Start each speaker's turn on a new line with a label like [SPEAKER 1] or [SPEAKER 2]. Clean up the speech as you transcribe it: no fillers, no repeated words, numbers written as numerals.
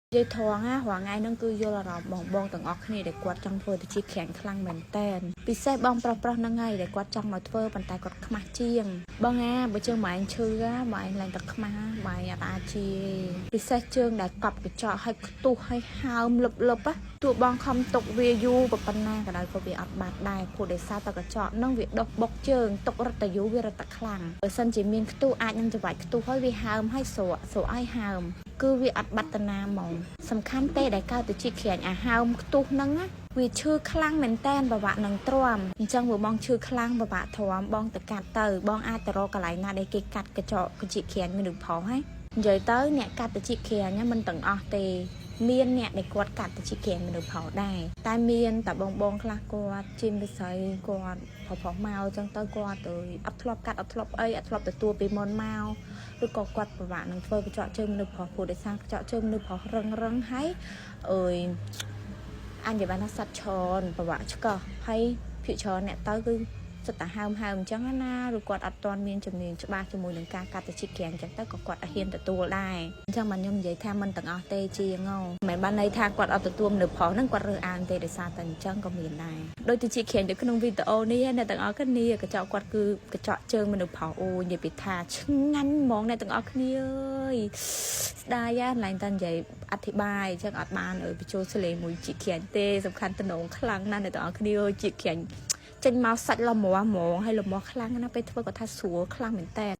[SPEAKER 1] និយាយថងណារាល់ថ្ងៃហ្នឹងគឺយល់អារម្មណ៍បងបងទាំងអស់គ្នាដែលគាត់ចង់ធ្វើទៅជាក្រាញ់ខ្លាំងមែនតែនពិសេសបងប្រុសប្រុសហ្នឹងហើយដែលគាត់ចង់មកធ្វើប៉ុន្តែគាត់ខ្មាស់ជាងបងអាបើជើងមកឯងឈឺមកឯងឡើងតែខ្មាស់មកឯងអត់អាចជាពិសេសជើងដែលកប់កញ្ចក់ឲ្យខ្ទុះឲ្យហើមលឹបលឹបណាទោះបងខំទុកវាយូរប៉ុណ្ណាក៏ដោយក៏វាអត់បាត់ដែរព្រោះដោយសារតែកញ្ចក់ហ្នឹងវាដុះបុកជើងទុករត់តែយូរវារត់តែខ្លាំងបើសិនជាមានខ្ទុះអាចនឹងច្របាច់ខ្ទុះហើយវាហើមហើយស្រកស្រកឲ្យហើម គឺវាអត់បាត់តាណាហ្មងសំខាន់ទេដែលកើតទៅជាក្រាញ់អាហើមខ្ទុះហ្នឹងណាវាឈឺខ្លាំងមែនតែនពិបាកនឹងទ្រាំអញ្ចឹងបើបងឈឺខ្លាំងពិបាកទ្រាំបងទៅកាត់ទៅបងអាចទៅរកកន្លែងណាដែលគេកាត់កញ្ចក់កញ្ចក់ក្រាញ់មនុស្សប្រុសហ៎និយាយទៅអ្នកកាត់ទៅជាក្រាញ់មិនទាំងអស់ទេមានអ្នកដែលគាត់កាត់ទៅជាក្រាញ់មនុស្សប្រុសដែរតែមានតែបងបងខ្លះគាត់ជាពិសេសគាត់ប្រុសប្រុសមកអញ្ចឹងទៅគាត់ទៅអត់ធ្លាប់កាត់អត់ធ្លាប់អីអត់ធ្លាប់ទទួលពីមុនមក ឬក៏គាត់ពិបាកនឹងធ្វើកញ្ចក់ជើងមនុស្សប្រុសព្រោះដោយសារកញ្ចក់ជើងមនុស្សប្រុសរឹងរឹងហើយអើយអញនិយាយបានថាសត្វច្រើនពិបាកឆ្កោះហើយភាគច្រើនអ្នកទៅគឺសិតតែហើមហើមអញ្ចឹងណាឬគាត់អត់ទាន់មានជំនាញច្បាស់ជាមួយនឹងការកាត់ទៅជីក្រាញអញ្ចឹងទៅក៏គាត់អត់ហ៊ានទទួលដែរអញ្ចឹងបានខ្ញុំនិយាយថាមិនទាំងអស់ទេជាងមិនបានន័យថាគាត់អត់ទទួលមនុស្សប្រុសហ្នឹងគាត់រើសអើងទេដោយសារតែអញ្ចឹងក៏មានដែរដូចទៅជាក្រាញនៅក្នុងវីដេអូនេះអ្នកទាំងអស់គ្នាកញ្ចក់គាត់គឺកញ្ចក់ជើងមនុស្សប្រុសអូនិយាយពីថាឆ្ងាញ់ហ្មងអ្នកទាំងអស់គ្នាអើយស្ដាយណាស់ឡើងតែនិយាយអធិប្បាយអញ្ចឹងអត់បានអើយបញ្ចូលសលេងមួយជាក្រាញទេសំខាន់តំណងខ្លាំងណាស់អ្នកទាំងអស់គ្នាអើយជាក្រាញចេញមកសាច់លមាស់ហ្មងហើយលមាស់ខ្លាំងណាស់ពេលធ្វើគាត់ថាស្រួលខ្លាំងមែនតើ។